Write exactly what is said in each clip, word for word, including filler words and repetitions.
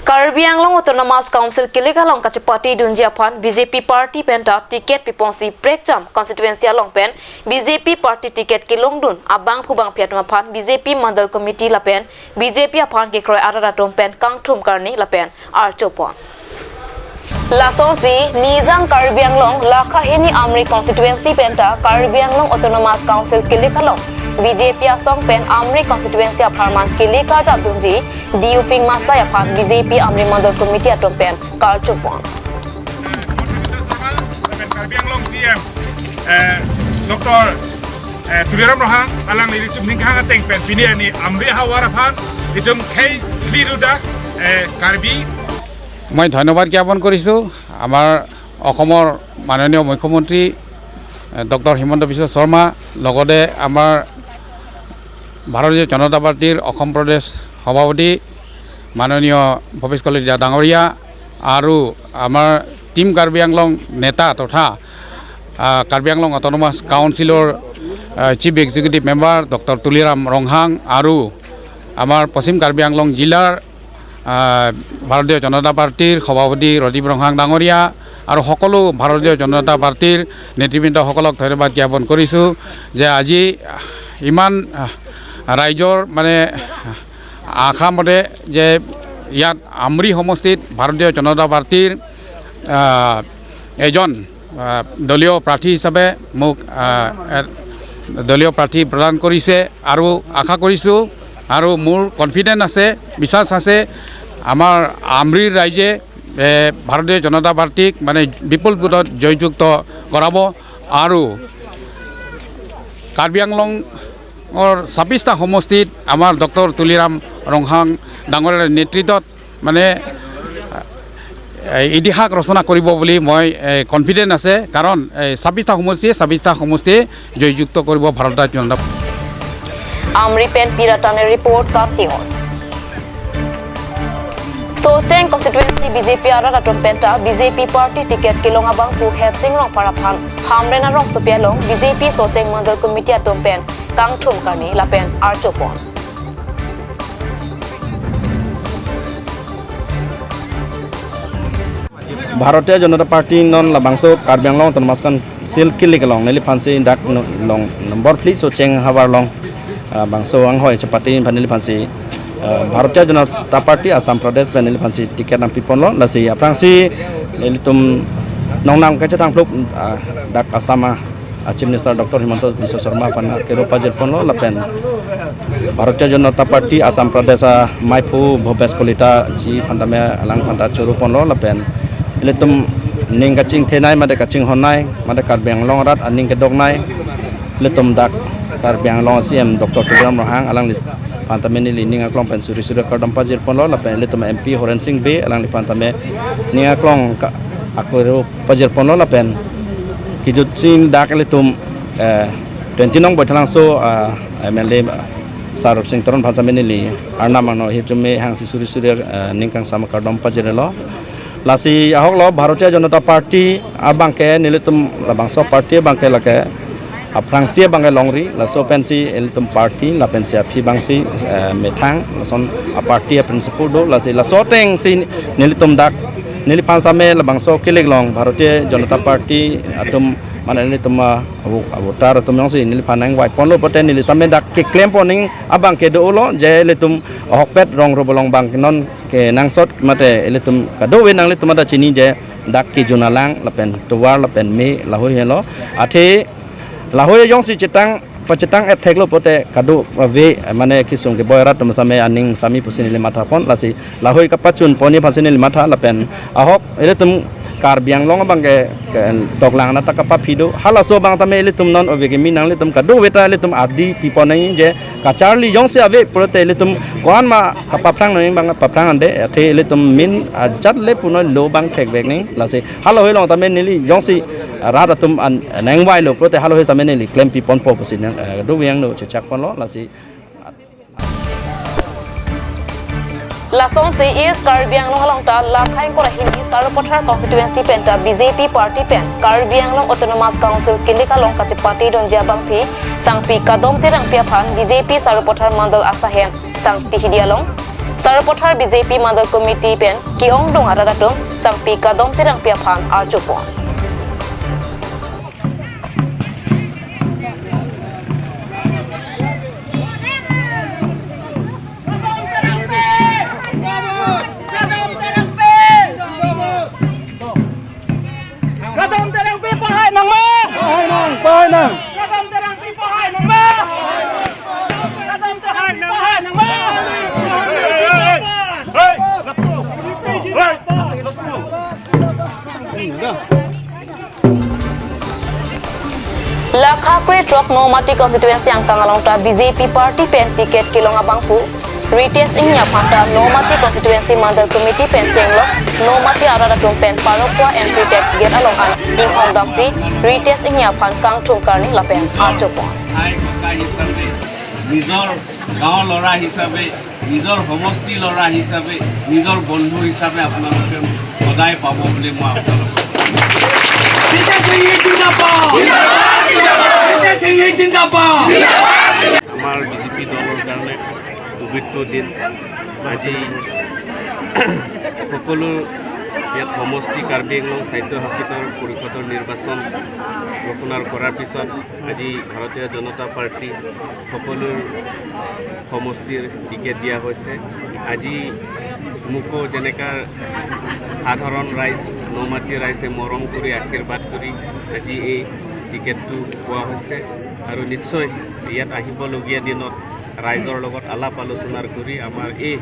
Karbi Anglong Autonomous Council kilik along kachepatedunji aphan B J P party penta ticket piponsi Prekjam constituency along pen B J P party ticket kelongdun abangphu bangphi atum aphan B J P Mandal Committee lapen B J P aphan kekroi arat atum pen kangthum karni lapen archopon. Lasonsi Nijang Karbi Anglong lakha hini Amri constituency penta Karbi Anglong Autonomous Council kilik along B J P asong pen Amri constituency apharman kilik karjapdunji Diufing Masai aphan B J P Amri Mandal Committee atum pen karchopon. Karbi Anglong C M, eh, Doctor, eh, Tuliram Ronghang, alanglitum ningkang ateng pen pini arni Amri havar aphan itum khei liruda, eh, Karbi মই ধন্যবাদ জ্ঞাপন কৰিছোঁ আমাৰ অসমৰ মাননীয় মুখ্যমন্ত্ৰী, এ, ডক্টৰ হিমন্ত বিশ্ব শৰ্মা, লগতে আমাৰ ভাৰতীয় জনতা পাৰ্টীৰ অসম প্ৰদেশ সভাপতি মাননীয় ভৱেশ কলিতা ডাঙৰীয়া আৰু আমাৰ টিম কাৰ্বি আংলং নেতা তথা, আ, কাৰ্বি আংলং অট'নমাছ কাউন্সিলৰ, আ, chief executive member doctor Tuliram Ronghang আৰু আমাৰ পশ্চিম কাৰ্বি আংলং জিলাৰ আহ, ভাৰতীয় জনতা পাৰ্টীৰ সভাপতি ৰদীপ ৰংহাং ডাঙৰীয়া আৰু সকলো ভাৰতীয় জনতা পাৰ্টীৰ নেতৃবৃন্দসকলক ধন্যবাদ জ্ঞাপন কৰিছোঁ যে আজি ইমান, আহ, ৰাইজৰ মানে আশা মতে যে ইয়াত আমৰি সমষ্টিত ভাৰতীয় জনতা পাৰ্টীৰ, আহ, এজন আহ, দলীয় প্ৰাৰ্থী হিচাপে মোক, আহ, এ, দলীয় প্ৰাৰ্থী প্ৰদান কৰিছে আৰু আশা কৰিছোঁ আৰু মোৰ কনফিডেন্ট আছে, বিশ্বাস আছে, আমাৰ আমৰিৰ ৰাইজে, এ, ভাৰতীয় জনতা পাৰ্টীক মানে বিপুল ভোটত জয়যুক্ত কৰাব আৰু কাৰ্বি আংলঙৰ ছাব্বিছটা সমষ্টিত আমাৰ ডক্টৰ তুলিৰাম ৰংহাং ডাঙৰীয়াৰ নেতৃত্বত মানে, এ, ইতিহাস ৰচনা কৰিব বুলি মই, এ, কনফিডেন্ট আছে, কাৰণ, এ, ছাব্বিছটা সমষ্টিয়ে ছাব্বিছটা সমষ্টিয়ে জয়যুক্ত কৰিব ভাৰতীয় জনতা। Amri pen P Ratan report, Kap News. Socheng constituency B J P arat atum penta B J P party ticket kelong abangphu Hetsing Rongphar aphan Hamren arongsopi along B J P Socheng Mandal Committee atum pen kangthum karni lapen archopon. Bharatiya Janata Party non labangso Karbi Anglong Autonomous Council kilik along neliphansi dak no-, long number phli Socheng havar along, ah, bangso anghoi chepatedun aphan neliphansi, ah, Bharatiya Janata Party Assam Pradesh pen neliphansi ticket nangpiponlo, lasi aphrangsi nelitum nongnam kachetang phlup, ah, dak Assam a a Chief Minister Doctor Himanta Biswa Sarma aphan kero pajirponlo lapen Bharatiya Janata Party Assam Pradesh amaiphu Bhupesh Kalita ji aphan tame alangphan ta choroponlo lapen ilitum ning kachingthenei mate kachinghonnei mate Karbi Anglong arat aning kedoknei ilitum dak Karbi Anglong C M Doctor Tuliram Ronghang alangliphan tame neli ning aklong pen suri suri kardom pajirponlo lapen ilitum M P Horen Sing Bey alangliphan tame ning aklong ka akoro pajirponlo lapen kejut ching dak ilitum, eh, twenty nong Baithalangso, ah, M L A, ah, Sar Rupsing Teron aphan tame neli arnam angno hirjume hangsi suri suri, eh, ning kangsam kardom pajirlo. Lasi ahoklo Bharatiya Janata Party abangke nelitum labangso party abangke lake aphrangsi abangke longri, laso pensi ilitum party lapensi aphi abangsi, eh, methang, lason a party a principle do, lasi laso atengsi nelitum dak neliphan tame labangso kilik along Bharatiya Janata Party atum mane nelitum a avo-, avoter atum jongsi neliphan nangvaiponlo pote neli tame dak keklempon ning abangke dolo je ilitum ahokpet rong robolong abang non kenangsot mate ilitum kadokave nanglitum ta chini je dak kejun alang lapen tovar lapen me lahoi helo. Athe lahoi jongsi chetang pachetang etheklo pote kadokave mane kesung keboi arat atum tame aning sami pusi neli mathapon lasi lahoi kapachunpon aphansi neli matha lapen ahok ilitum Karbi Anglong abangke, ke, toklang na ta kapaphi do. Halaso abang tame ilitum non ove kimi nanglitum kadokave ta ilitum ardi pipon nangji je kacharli jongsi ave pulote ilitum ko-an ma kapaphrang nangji abang paphrang ande. Athe ilitum min ajat le punoi lo abang thekvek nangji. Lasi halahoi along tame neli jongsi rat atum an nangvailo pulote halahoi tame neli klempiponpo pusi nang, eh, do yang no chechakponlo lasi. Lasonsi East Karbi Anglong along ta lakha ingkoi ra hini Sarupathar constituency penta B J P party pen Karbi Anglong Autonomous Council kilik along kachepatedunji abangphi Sangpi Kadom Terangpi aphan B J P Sarupathar Mandal asahem Sangti Hidi along Sarupathar B J P Mandal Committee pen ke-ongdung arat atum Sangpi Kadom Terangpi aphan arjupon. Kadom Terangpi pahai nang ma? Pahai nang, pahai nang. Kadom Terangpi pahai nang ma? Kadom Terangpi pahai nang ma? Hei, hei, hei. Hei, hei. Lakha kre throk Nomati constituency angkang along ta B J P party pen ticket kelong abangphu Ritesh Enghi aphan ta Nomati constituency Mandal Committee pen chenglok Nomati arat atum pen pharo phua entry tax gate along an inghong damsi Ritesh Enghi aphan kangthum karni lapen arjupon. ভাই ককা হিচাপে, নিজৰ গাঁৱৰ ল'ৰা হিচাপে, নিজৰ সমষ্টি ল'ৰা হিচাপে, নিজৰ বন্ধু হিচাপে আপোনালোকে সদায় পাব বুলি মই আপোনালোকক কওঁ। Ritesh Enghi zindabad! Ritesh Enghi zindabad! আমাৰ B J P দলৰ কাৰণে পবিত্ৰ দিন। আজি সকলো ইয়াত সমষ্টি কাৰ্বি আংলং স্বায়ত্তশাসিত পৰিষদৰ নিৰ্বাচন ঘোষণা কৰাৰ পিছত আজি ভাৰতীয় জনতা পাৰ্টি সকলো সমষ্টিৰ টিকেট দিয়া হৈছে। আজি মোকো যেনেকা সাধাৰণ ৰাইজ, নমাটি ৰাইজে মৰম কৰি আশীৰ্বাদ কৰি আজি এই টিকেটটো পোৱা হৈছে আৰু নিশ্চয় ইয়াত আহিবলগীয়া দিনত ৰাইজৰ লগত আলাপ আলোচনা কৰি আমাৰ এই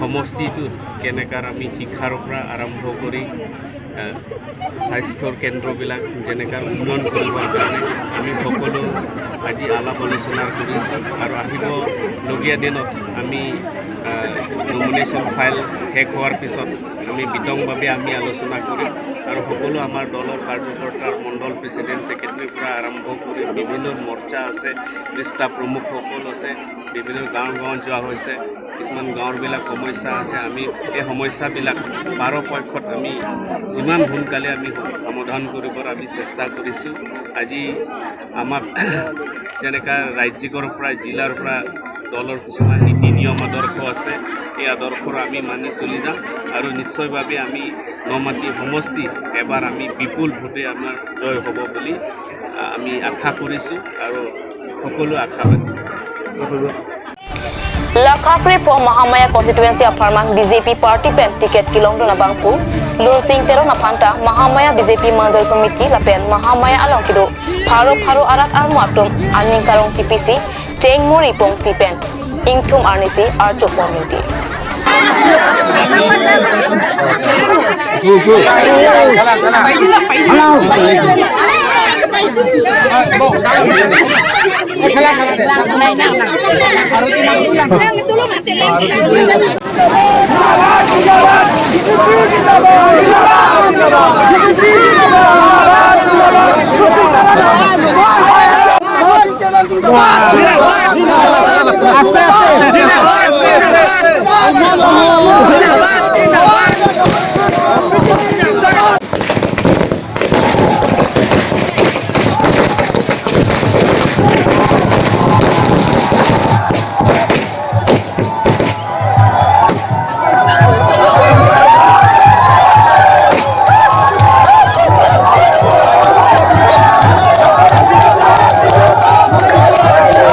সমষ্টিটোত কেনেকাৰ আমি শিক্ষাৰ পৰা আৰম্ভ কৰি, আহ, স্বাস্থ্যৰ কেন্দ্ৰবিলাক যেনেকা উন্নয়ন কৰিবৰ কাৰণে আমি সকলো আজি আলাপ আলোচনা কৰিছোঁ আৰু আহিবলগীয়া দিনত আমি, আহ, নমিনেশ্যন ফাইল শেষ হোৱাৰ পিছত আমি বিতংভাৱে আমি আলোচনা কৰিম আৰু সকলো আমাৰ দলৰ কাৰ্যকৰ্তা, মণ্ডল প্ৰেচিডেণ্ট, ছেক্ৰেটাৰীৰ পৰা আৰম্ভ কৰি বিভিন্ন মৰ্চা আছে, পৃষ্ঠা প্ৰমুখসকল আছে, বিভিন্ন গাঁও গাঁৱত যোৱা হৈছে। কিছুমান গাঁৱৰবিলাক সমস্যা আছে, আমি এই সমস্যাবিলাক পৰাপক্ষত আমি যিমান সোনকালে আমি সমাধান কৰিবৰ আমি চেষ্টা কৰিছোঁ। আজি আমাক যেনেকা ৰাজ্যিকৰ পৰা, জিলাৰ পৰা দলৰ কিছুমান নীতি নিয়ম আদৰ্শ আছে, এই আদৰ্শৰ আমি মানি চলি যাম আৰু নিশ্চয়ভাৱে আমি নমাটি সমষ্টি এবাৰ আমি বিপুল ভোটে আমাৰ জয় হ'ব বুলি, আহ, আমি আশা কৰিছোঁ আৰু সকলো আশাবাদী। Lakha kre pho Mahamaya constituency apharman B J P party pen ticket kelongdun abangphu Lulsing Teron aphan ta Mahamaya B J P Mandal Committee lapen Mahamaya along kedo pharo pharo arat armu atum aning karong chipisi cheng muri pongsi pen ingthum arnisi arjupon mingti.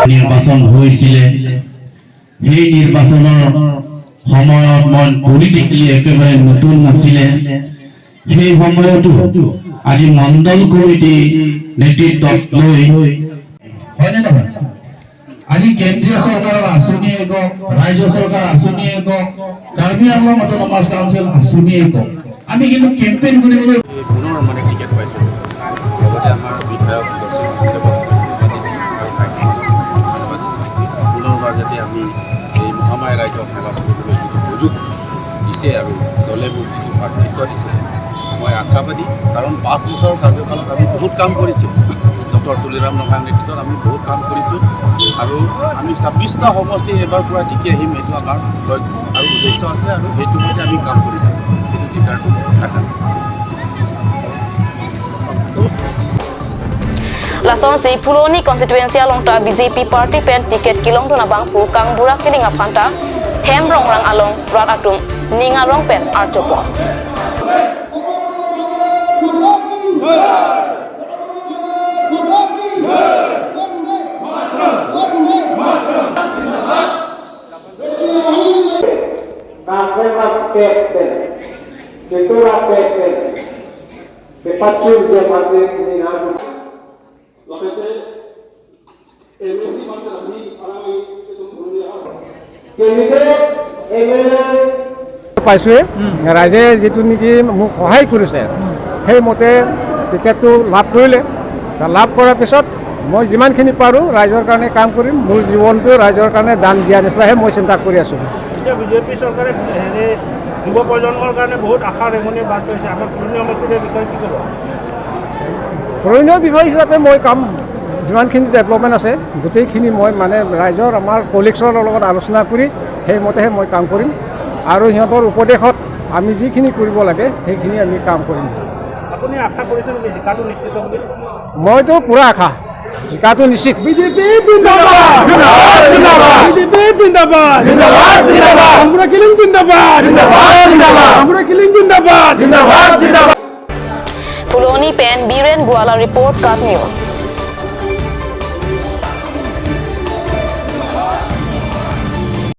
নিৰ্বাচন হৈছিলে। সেই নিৰ্বাচনৰ সময়ত মই পলিটিকেলি একেবাৰে নতুন আছিলে। সেই সময়তো আজি মণ্ডল কমিটি নেতৃত্বত লৈ, হয়নে নহয়? আজি কেন্দ্ৰীয় চৰকাৰৰ আঁচনিয়ে কওক, ৰাজ্য চৰকাৰৰ আঁচনিয়ে কওক, কাৰ্বি আংলং অট'নমাছ কাউন্সিল আঁচনিয়ে কওক, আমি কিন্তু কেম্পেইন কৰিবলৈ পুনৰ মানে টিকেট পাইছোঁ। লগতে আমাৰ বিধায়ক দৰ্শন মহোদয়ক ধন্যবাদ দিছোঁ আৰু কাৰ্যকৰ্তাক ধন্যবাদ দিছোঁ। পুনৰবাৰ যাতে আমি এই মহামায়া ৰাইজক সেৱা কৰিবলৈ যিটো সুযোগ দিছে আৰু দলে মোক যিটো প্ৰাৰ্থিত্ব দিছে, মই আশাবাদী, কাৰণ পাঁচ বছৰৰ কাৰ্যকালত আমি বহুত কাম কৰিছোঁ। ডক্টৰ তুলিৰাম ৰংহাং নেতৃত্বত আমি বহুত কাম কৰিছোঁ আৰু আমি ছাব্বিছটা সমষ্টি এইবাৰ পৰা জিকি আহিম, এইটো আমাৰ লক্ষ্য আৰু উদ্দেশ্য আছে আৰু সেইটো মতে আমি কাম কৰিছোঁ। সেইটো জিকাৰ থাকা। Lasonsi Phuloni constituency along ta B J P party pen ticket kelongdun abangphu Kangbura Killing aphan ta Hem rongrang along rat atum ning arong pen arjupon. পাইছোঁৱেই। ৰাইজে যিটো নেকি মোক সহায় কৰিছে, সেইমতে টিকেটটো লাভ কৰিলে। লাভ কৰাৰ পিছত মই যিমানখিনি পাৰোঁ ৰাইজৰ কাৰণে কাম কৰিম। মোৰ জীৱনটো ৰাইজৰ কাৰণে দান দিয়া নিচিনাহে মই চিন্তা কৰি আছোঁ। এতিয়া বিজেপি চৰকাৰে হেৰি যুৱ প্ৰজন্মৰ কাৰণে বহুত আশা ৰেঙনি বাট লৈছে। আমাৰ পুৰণি সময়টোৰ এই বিষয়ে কি ক'ব? পুৰণি বিষয় হিচাপে মই কাম যিমানখিনি ডেভেলপমেণ্ট আছে গোটেইখিনি মই মানে ৰাইজৰ আমাৰ কলিগছৰ লগত আলোচনা কৰি সেইমতেহে মই কাম কৰিম। আৰু সিহঁতৰ উপদেশত আমি যিখিনি কৰিব লাগে সেইখিনি আমি কাম কৰিম। আপুনি আশা কৰিছে নেকি জিকাটো নিশ্চিত বুলি? মইতো পূৰা আশা, জিকাটো নিশ্চিত। বিজেপি জিন্দাবাদ। বিজেপি জিন্দাবাদ। জিন্দাবাদ, জিন্দাবাদ। বামুনা কিলিং জিন্দাবাদ। জিন্দাবাদ, জিন্দাবাদ। বামুনা কিলিং জিন্দাবাদ। জিন্দাবাদ, জিন্দাবাদ। Phuloni pen Biren Buala report, KAT News.